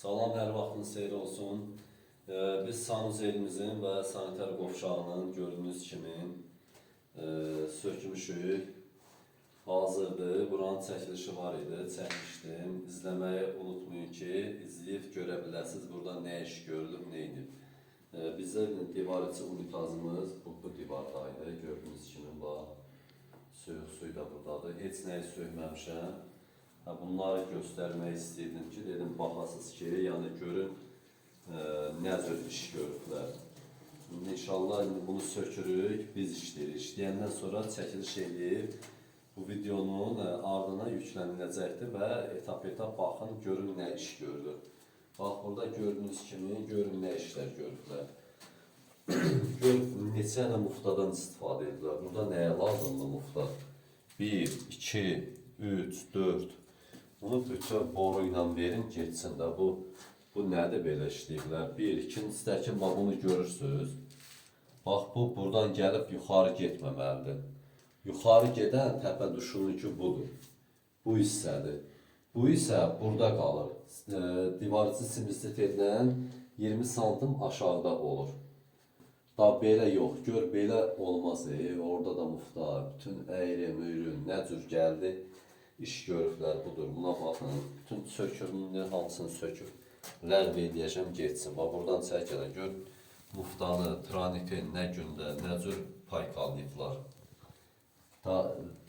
Salam, hər vaxtınız xeyir olsun. Biz sanuzelimizin və sanitar qovşağının gördüyünüz kimi sökmüşük. Hazırdır. Buranın çəkilişi var idi, çəkmişdim. İzləməyi unutmayın ki, izləyib görə biləsiniz burada nə iş görülüb, nə edib. Bizdə divar içi unitazımız bu divardaydı. Gördüyünüz kimi bax, soyuq suyu da buradadır. Heç nəyi sökməmişəm. Ha, bunları göstərmək istəyirdim ki, dedim baxasınız ki, yəni görün nə cür iş görüblər. İndi inşallah indi bunu sökürük, biz işləyirik. İşləyəndən sonra çəkiliş eləyib bu videonun ardına yükləniləcəkdir və etap-etap baxın, görün nə iş görülür. Bax, burada gördüyünüz kimi görün nə işlər görüblər. Gör neçə dənə muftadan istifadə ediblər. Burada nəyə lazımdır mufta? 1, 2, 3, 4. Bunu bütün boru ilə verin, getsin də. Bu nədir belə işləyiblər? Bir, ikincisi də ki, bax bunu görürsünüz. Bax bu buradan gəlib yuxarı getməməlidir. Yuxarı gedən təpə duşununki budur. Bu hissədir. Bu isə burada qalır. Divarçı simizli teldən 20 santim aşağıda olur. Da belə yox. Gör belə olmaz. Orada da mufta, bütün əyri, müyrü nə cür gəldi iş görüblər budur. Buna baxın. Bütün sökürünün hamısını söküb ləğv eləyəcəm getsin. Bax buradan çək elə. Gör muftanı, traniki nə gündə, nə cür paykalayıblar. Da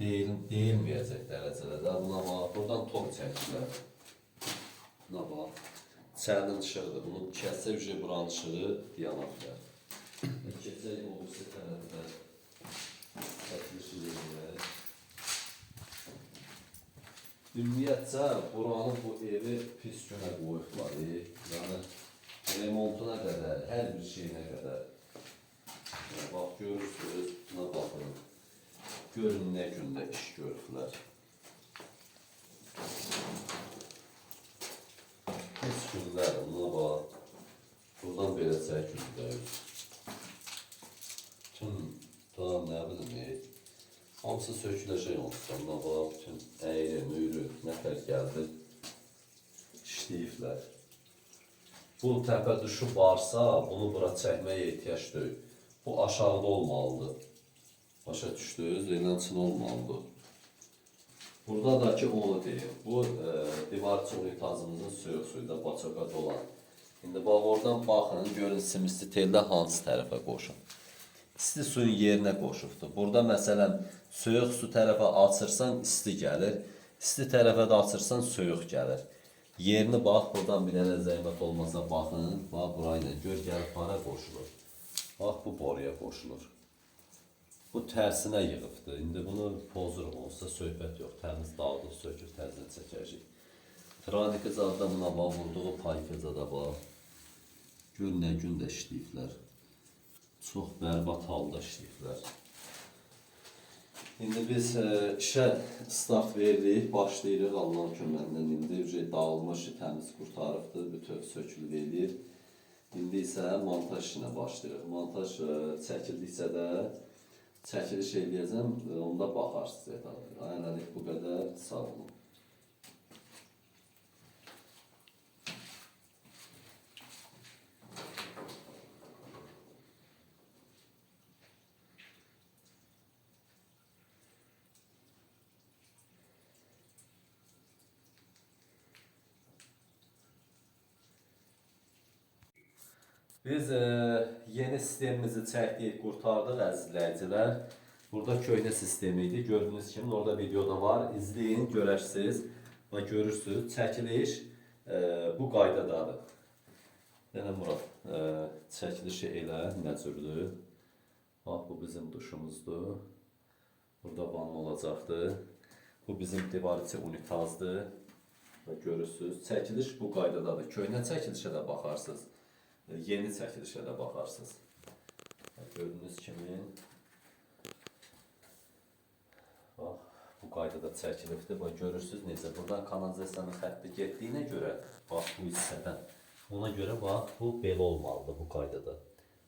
deyilməyəcək dərəcədə də. Buna bax, buradan tok çəkdilər. Buna bax. Çəlin işıqdır. Bunu kəssə uje buranın işığı dayana bilər. Keçək o birisi tərəfdə çəkilişi eləyək. Ümumiyyətcə buranı, bu evi pis günə qoyublar. Yəni remontuna qədər, hər bir şeyinə qədər. Yəni, bax görürsünüz, buna baxın. Görün nə gündə iş görüblər. Pis günlər, buna bax. Buradan belə çək üzdə. Bütün daha nə bilim, hamısı söküləcək onsuz da. Buna bax, bütün əyri, müyrü, nə tər gəldi, işləyiblər. Bu təpə duşu varsa, bunu bura çəkməyə ehtiyac deyil. Bu aşağıda olmalıdır. Başa düşdünüz? Eləncin olmalıdır. Burada da ki onu deyim. Bu divarçı unitazımızın soyuq suyunda baçoka dolan. İndi bax oradan baxın, görün simizli teldə hansı tərəfə qoşun. İsti suyun yerinə qoşubdur. Burada məsələn soyuq su tərəfə açırsan isti gəlir. İsti tərəfə də açırsan soyuq gəlir. Yerini bax, buradan bir dənə zəhmət olmasa baxın. Bax burayla gör gəlib hara qoşulur. Bax bu boruya qoşulur. Bu tərsinə yığıbdır. İndi bunu pozuruq, olsa söhbət yox. Təmiz dağıdıb söküb təzədən çəkəcəyik. Traniki zadda buna bax, vurduğu payka zada bax. Gör nə gündə işləyiblər. Çox bərbad halda işləyiblər. İndi biz işə start veririk, başlayırıq Allahın köməyindən. İndi uje dağılmış, təmiz qurtarıbdır, bütöv sökülüb eləyir. İndi isə montaj işinə başlayırıq. Montaj çəkildikcə də çəkiliş eləyəcəm, onda baxarsınız. Hələlik bu qədər, sağ olun. Biz yeni sistemimizi çəkdik, qurtardıq əziz izləyicilər. Burada köhnə sistemi idi. Gördüyünüz kimi orada videoda var. İzləyin, görərsiniz və görürsünüz. Çəkiliş bu qaydadadır. Yenə Murad, çəkilişi elə nə cürdür? Bax bu bizim duşumuzdur. Burada vanna olacaqdır. Bu bizim divar içi unitazdır. Və görürsünüz, çəkiliş bu qaydadadır. Köhnə çəkilişə də baxarsınız. Yeni çəkilişə də baxarsınız. Gördüyünüz kimi bax bu qaydada çəkilibdir. Bax görürsünüz necə buradan kanalizasiyanın xətti getdiyinə görə bax bu hissədən ona görə bax bu belə olmalıdır bu qaydada.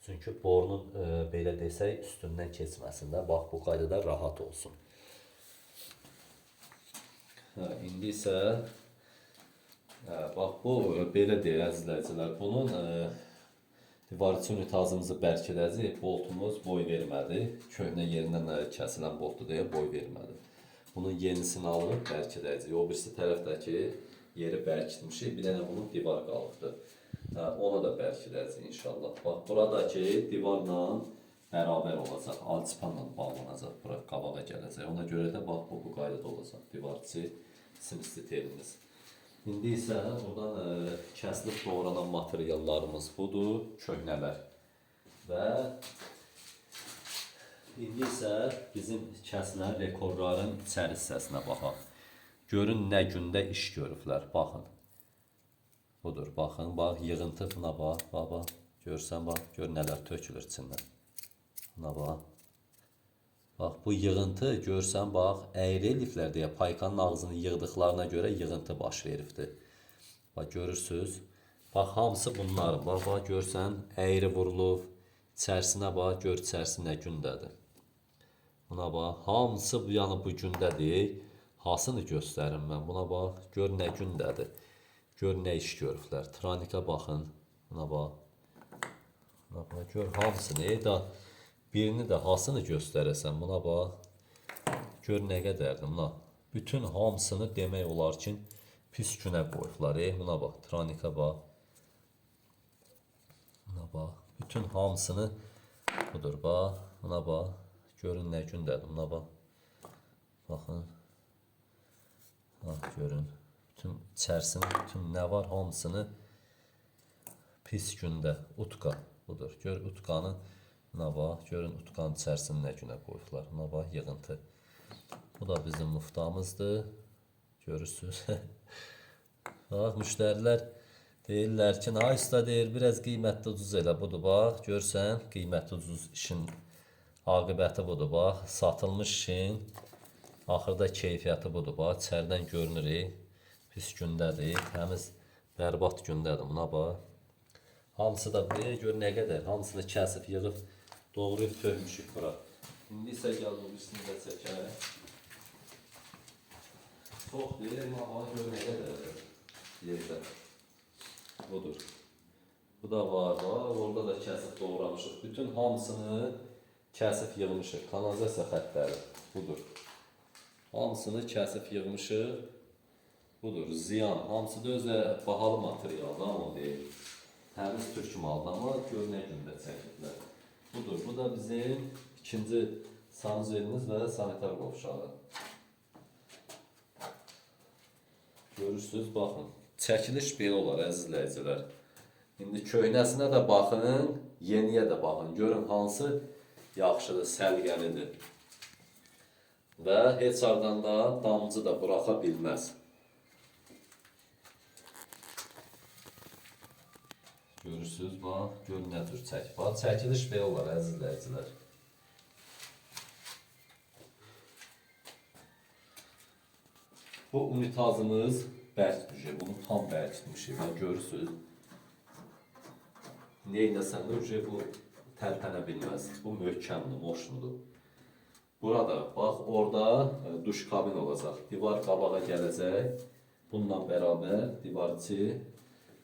Çünki borunun belə desək üstündən keçməsin də bax bu qaydada rahat olsun. Hə, indi isə Bax, bu belə deyir əziz izləyicilər. Bunun divarçı unitazımızı bərkidəcəyik. Boltumuz boy vermədi. Köhnə yerindən kəsilən boltu deyə boy vermədi. Bunun yenisini alıb bərkidəcəyik. O birisi tərəfdəki yeri bərkitmişik. Bir dənə bunun divar qalıbdır. Onu da bərkidəcəyik inşallah. Bax, buradakı divarla bərabər olacaq. Alçıpanla bağlanacaq. Bura qabağa gələcək. Ona görə də bax, bu qaydada olacaq. Divarçı simsli telimiz. İndi isə buradan kəsilib doğranan materiallarımız budur, köhnələr. Və indi isə bizim kəsilən rekorların içəri hissəsinə baxaq. Görün nə gündə iş görüblər, baxın. Budur, baxın, bax, yığıntı buna bax, bax, bax. Görsən, bax, gör nələr tökülür içindən. Buna bax. Bax, bu yığıntı, görsən, bax, əyri eliflər deyə paykanın ağzını yığdıqlarına görə yığıntı baş veribdir. Bax, görürsünüz. Bax, hamısı bunlar. Bax, bax, görsən, əyri vurulub. İçərisinə bax, gör içərisi nə gündədir. Buna bax, hamısı yəni bu gündədir. Hasını göstərim mən. Buna bax, gör nə gündədir. Gör nə iş görüblər. Tranika baxın. Buna bax. Buna bax, gör hamısını. Da birini də hasını göstərəsən. Buna bax. Gör nə qədərdir buna. Bütün hamısını demək olar ki, pis günə qoyublar. Buna bax, tranika bax. Buna bax. Bütün hamısını budur, bax. Buna bax. Görün nə gündədir. Buna bax. Baxın. Bax, görün. Bütün içərisinin bütün nə var hamısını pis gündə. Utka budur. Gör utkanı. Buna bax. Görün utkanın içərisini nə günə qoyublar. Buna bax, yığıntı. Bu da bizim muftamızdır. Görürsünüz. Bax, müştərilər deyirlər ki, ay usta deyir, biraz qiymətli ucuz elə budur, bax. Görsən, qiymətli ucuz işin aqibəti budur, bax. Satılmış işin axırda keyfiyyəti budur, bax. İçəridən görünür, pis gündədir, təmiz, bərbad gündədir. Buna bax. Hamısı da buraya gör nə qədər. Hamısını kəsib, yığıb, doğrayıb tökmüşük bura. İndi isə gəl bu birisini də çəkək. Çox deyil, amma gör nə qədərdir yerdə. Budur. Bu da var, var. Orada da kəsib doğramışıq. Bütün hamısını kəsib yığmışıq. Kanalizasiya xəttləri budur. Hamısını kəsib yığmışıq. Budur, ziyan. Hamısı da özə bahalı materialdır, amma deyil. Təmiz türk malıdır, amma gör nə gündə çəkiblər. Budur, bu da bizim ikinci sanuzelimiz və sanitar qovşağı. Görürsünüz, baxın. Çəkiliş belə olar, əziz izləyicilər. İndi köhnəsinə də baxın, yeniyə də baxın. Görün hansı yaxşıdır, səliqəlidir. Və heç hardan da damcı da buraxa bilməz. Görürsünüz, bax, gör nə cür çək. Bax, çəkiliş belə olar, əziz izləyicilər. Bu unitazımız bərk düşür. Bunu tam bərkitmişik. Bax, görürsünüz. Neynəsən də bu tərpənə bilməz. Bu möhkəmdir, moşnudur. Burada, bax, orada duş kabin olacaq. Divar qabağa gələcək. Bununla bərabər divarçı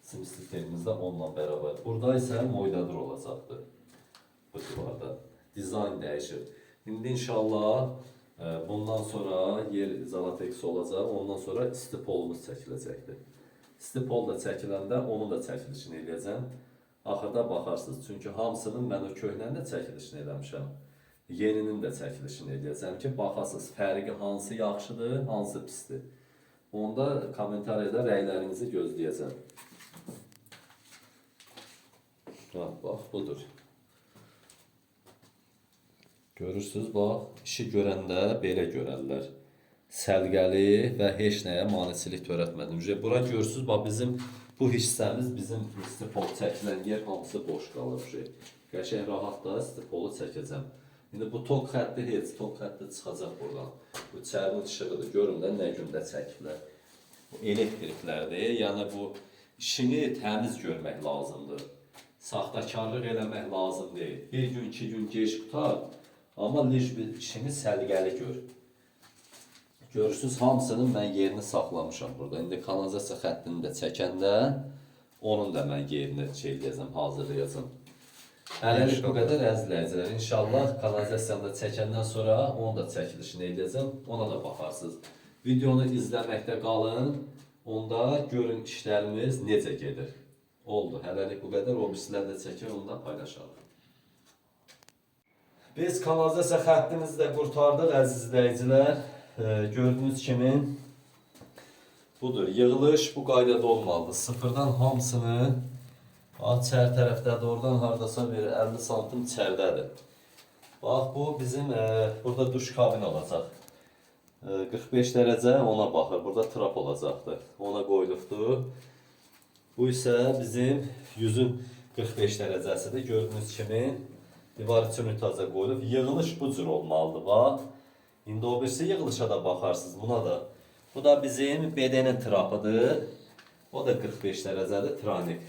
simsli telimiz də onunla bərabər. Burada isə moydadır olacaqdır. Bu divarda. Dizayn dəyişir. İndi inşallah bundan sonra yer izolatex olacaq. Ondan sonra istipolumuz çəkiləcəkdir. İstipol da çəkiləndə onun da çəkilişini eləyəcəm. Axırda baxarsınız. Çünki hamısının mən o köhnənin də çəkilişini eləmişəm. Yeninin də çəkilişini eləyəcəm ki, baxasınız fərqi hansı yaxşıdır, hansı pisdir. Onda kommentariyada rəylərinizi gözləyəcəm. Ha, bax, budur. Görürsünüz, bax, işi görəndə belə görərlər. Səliqəli və heç nəyə maneçilik törətmədim. Bura görürsünüz, bax, bizim bu hissəmiz, bizim stipol çəkilən yer hamısı boş qalır. Qəşəng rahat da stipolu çəkəcəm. İndi bu tok xətti heç, tok xətti çıxacaq buradan. Bu içərinin işığıdır. Görün də nə gündə çəkiblər. Bu elektriklərdir. Yəni bu işini təmiz görmək lazımdır. Saxtakarlıq eləmək lazım deyil. Bir gün, iki gün gec qutar, amma lij bir işini səliqəli gör. Görürsünüz, hamısının mən yerini saxlamışam burada. İndi kanalizasiya xəttini də çəkəndə onun da mən yerini şey eləyəcəm, hazırlayacağam. Hələlik bu qədər əziz izləyicilər. İnşallah kanalizasiyanı da çəkəndən sonra onun da çəkilişini eləyəcəm. Ona da baxarsınız. Videonu izləməkdə qalın. Onda görün işlərimiz necə gedir. Oldu. Hələlik bu qədər. O birisləri də çəkir, onu da paylaşalım. Biz kanalizasiya xəttimizi də qurtardıq əziz izləyicilər. Gördüyünüz kimi budur. Yığılış bu qaydada olmalıdır. Sıfırdan hamısını bax içəri tərəfdədir. Oradan hardasa bir 50 santim içəridədir. Bax bu bizim burada duş kabin olacaq. 45 dərəcə ona baxır. Burada trap olacaqdır. Ona qoyulubdur. Bu isə bizim yüzün 45 dərəcəsidir. Gördüyünüz kimi divar üçün ünitaza qoyulub. Yığılış bu cür olmalıdır. Bax. İndi o birisi yığılışa da baxarsınız buna da. Bu da bizim BD-nin trapıdır. O da 45 dərəcədir, tranik.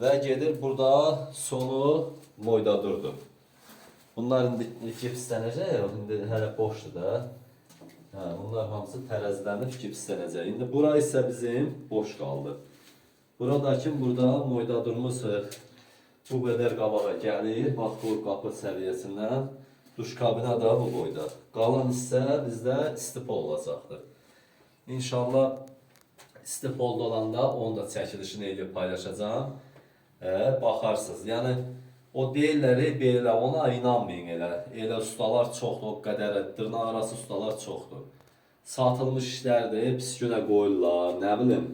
Və gedir burada sonu moydadurdur. Bunlar indi gipslənəcək, indi hələ boşdur da. Hə, bunlar hamısı tərəzilənib gipslənəcək. İndi bura isə bizim boş qaldı. Buradakı burada moydadurumuz bu qədər qabağa gəlir. Bax bu qapı səviyyəsindən. Duş kabina da bu boyda. Qalan hissə bizdə istipol olacaqdır. İnşallah istipolda olanda onun da çəkilişini eləyib paylaşacağam. Baxarsınız. Yəni o deyirlər belə ona inanmayın elə. Elə ustalar çoxdur, o qədər dırnaq arası ustalar çoxdur. Satılmış işlərdir, pis günə qoyurlar, nə bilim.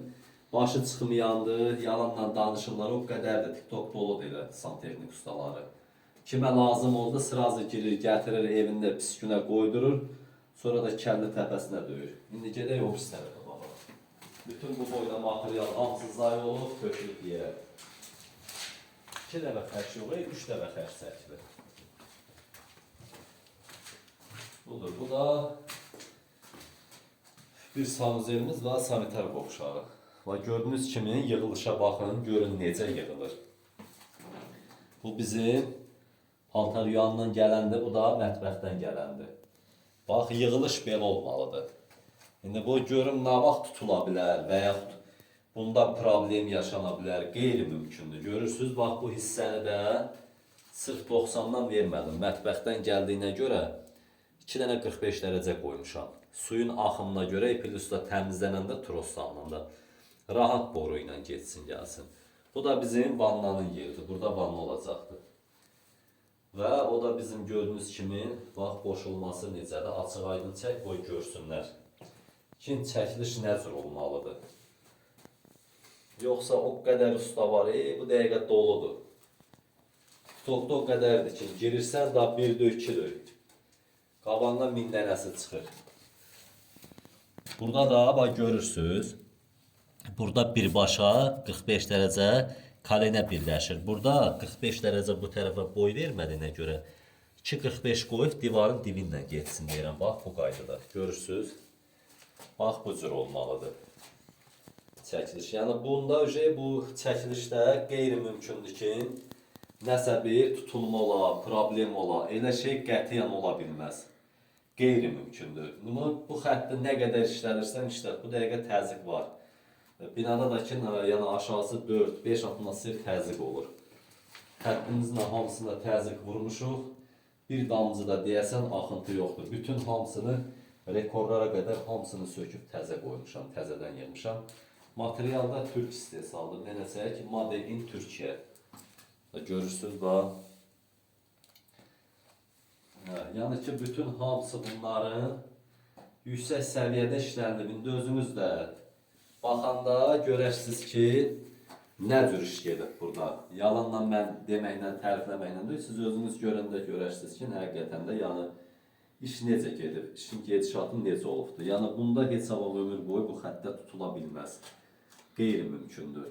Başı çıxmayandır, yalanla danışırlar, o qədərdir. TikTok doludur elə santexnik ustaları. Kimə lazım oldu, sırazı girir, gətirir, evində pis günə qoydurur. Sonra da kəllə təpəsinə döyür. İndi gedək o pis tərəfə baxaq. Bütün bu boyda material hamısı zayi olub, tökülüb yerə. 2 dəfə xərc yox, 3 dəfə xərc çəkilir. Budur, bu da bir sanuzelimiz və sanitar qovşağı. Və gördüyünüz kimi yığılışa baxın, görün necə yığılır. Bu bizim paltar yuyandan gələndir, bu da mətbəxdən gələndir. Bax, yığılış belə olmalıdır. İndi bu görüm nə vaxt tutula bilər və yaxud bunda problem yaşana bilər, qeyri-mümkündür. Görürsünüz, bax bu hissəni də sırf 90-dan vermədim. Mətbəxdən gəldiyinə görə 2 dənə 45 dərəcə qoymuşam. Suyun axımına görə plus da təmizlənəndə tros salınanda rahat boru ilə getsin, gəlsin. Bu da bizim vannanın yeridir. Burada vanna olacaqdır. Və o da bizim gördüyünüz kimi bax boşulması necədir? Açıq aydın çək, qoy görsünlər. Ki çəkiliş nə cür olmalıdır? Yoxsa o qədər usta var, bu dəqiqə doludur. TikTokda o qədərdir ki, girirsən daha bir döy, iki döy. Qabandan 1000 dənəsi çıxır. Burada da bax görürsünüz. Burada birbaşa 45 dərəcə kalenə birləşir. Burada 45 dərəcə bu tərəfə boy vermədiyinə görə 2,45 qoyub divarın dibi ilə getsin deyirəm. Bax bu qaydada. Görürsünüz. Bax bu cür olmalıdır. Çəkiliş. Yəni bunda bu çəkilişdə qeyri-mümkündür ki, nəsə bir tutulma ola, problem ola, elə şey qətiyyən ola bilməz. Qeyri-mümkündür. Bunu bu xəttdə nə qədər işlədirsən işlət. Bu dəqiqə təzyiq var. Binada da ki, yəni aşağısı 4-5 atmosfer təzyiq olur. Xəttimizin hamısına təzyiq vurmuşuq. Bir damcı da deyəsən axıntı yoxdur. Bütün hamısını rekorlara qədər hamısını söküb təzə qoymuşam, təzədən yığmışam. Material da türk istehsalıdır. Nə desək, Made in Türkiyə. Görürsünüz bax. Hə, yəni ki, bütün hamısı bunların yüksək səviyyədə işlənilib. İndi özünüz də baxanda görərsiniz ki, nə cür iş gedib burada. Yalanla mən deməklə, tərifləməklə deyil, siz özünüz görəndə görərsiniz ki, həqiqətən də yəni iş necə gedib, işin gedişatı necə olubdur. Yəni bunda heç vaxt ömür boyu bu xəttə tutula bilməz. Qeyri-mümkündür.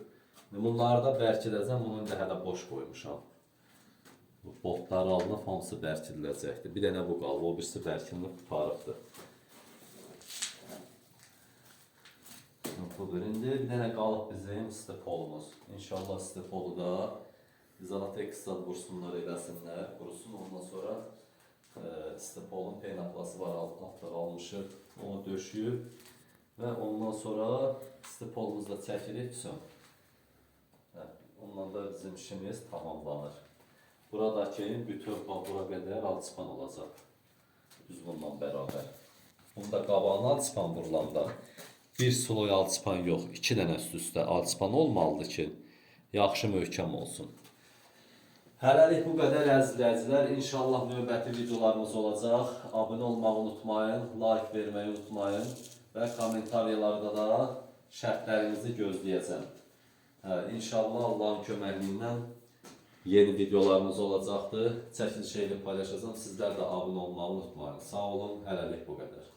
Bunları da bərkidəcəm, bunu indi hələ boş qoymuşam. Bu botları alınıb, hamısı bərkidiləcəkdir. Bir dənə bu qalıb, o birisi bərkilib qurtarıbdır. Budur. İndi bir dənə qalıb bizim stepolumuz. İnşallah stepolu da izolatekstat vursunlar, eləsinlər, qurusun. Ondan sonra İstipolun penaplası var, altda almışıq. Onu döşüyüb və ondan sonra istipolumuzu da çəkirik. Son. Hə, ondan da bizim işimiz tamamlanır. Buradakı bütöv bax bura qədər alçıpan olacaq. Düz bununla bərabər. Bunda qabağına alçıpan vurulanda bir sloy alçıpan yox, iki dənə üst-üstə alçıpan olmalıdır ki, yaxşı möhkəm olsun. Hələlik bu qədər əziz izləyicilər. İnşallah növbəti videolarımız olacaq. Abunə olmağı unutmayın, like verməyi unutmayın və kommentariyalarda da şərtlərinizi gözləyəcəm. Hə, İnşallah Allahın köməkliyi ilə yeni videolarımız olacaqdır. Çəkiliş ilə paylaşacağam. Sizlər də abunə olmağı unutmayın. Sağ olun. Hələlik bu qədər.